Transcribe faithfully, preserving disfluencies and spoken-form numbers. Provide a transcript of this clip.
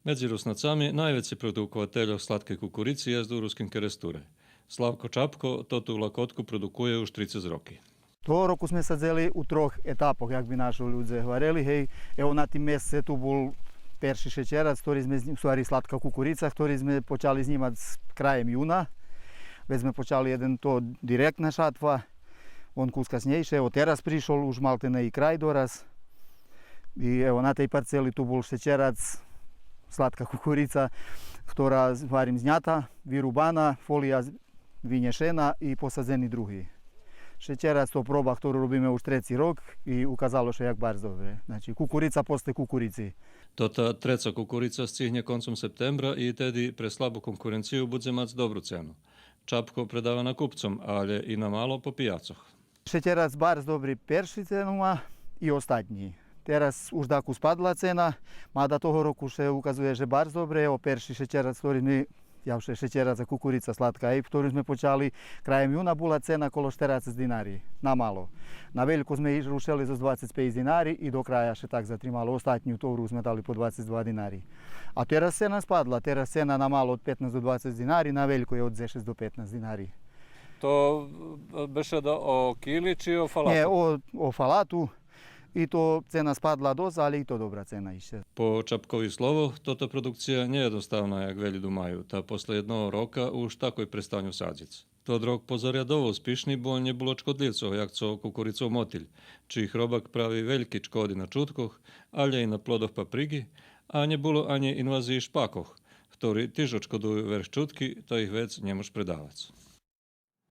Медзи Руснацами найвеци продуковательох сладкей кукурици єст у Руским Керестуре. Славко Чапко тоту лакотку продукує уж трицец роки. Того року зме садзели у трох етапох, як би нашо людзе гварели, гей. Ево, на тим месце ту бул перши шечерац, хтори зме з-, у ствари, сладка кукурица, хтори зме почали знимац краєм юна. Вец зме почали єден то директна шатва, вон кус каснєйше, ево, тераз пришол, уж малтене и край дораз. И ево, на тей парцели ту бул шечерац, сладка кукурица, хтора, гварим, знята, вирубана, фолия з-, винєшена и посадзени други. Шечерац то проба хтору робиме уж треци рок и указало ше як барз добре. Значи, кукурица после кукурици. Тота треца кукурица сцигнє концом септембра и теди пре слабу конкуренцию будзе мац добру цену. Чапко предава накупцом, алє и на мало по пияцох. Шечерац барз добри перши цену ма и остатнї. Тераз уж дакус спадла цена, мада того року ше указує же барз добре, ево, перши шечерац, хтори ми, я вше шечерац, а кукурица сладка, и хтору зме почали краєм юна, була цена коло штерацец динари, на мало. На велько зме и рушели зоз двацец пейц динари и до края ше так затримало. Остатню товру зме дали по двацец два динари. А тераз цена спадла, тераз цена на мало од петнац до двацец динари, на велько є од дзешец до петнац динари. То, е, бешеда о кили чи о фалату? Нє, о, о фалату. И то цена спадла досц, алє и то добра цена ище. По Чапкових словох, тота продукция нє єдноставна, як велї думаю, та после єдного рока уж такой престаню садзиц. Тот рок позаря доволно успишни, бо нє було чкодлївцох, як цо кукурицов мотиль, чий хробак прави вельки чкоди на чуткох, алє и на плодох паприґи, а нє було анї инвазиї шпакох, хтори тиж очкодую верх чутки, та их вец нє мож предавац.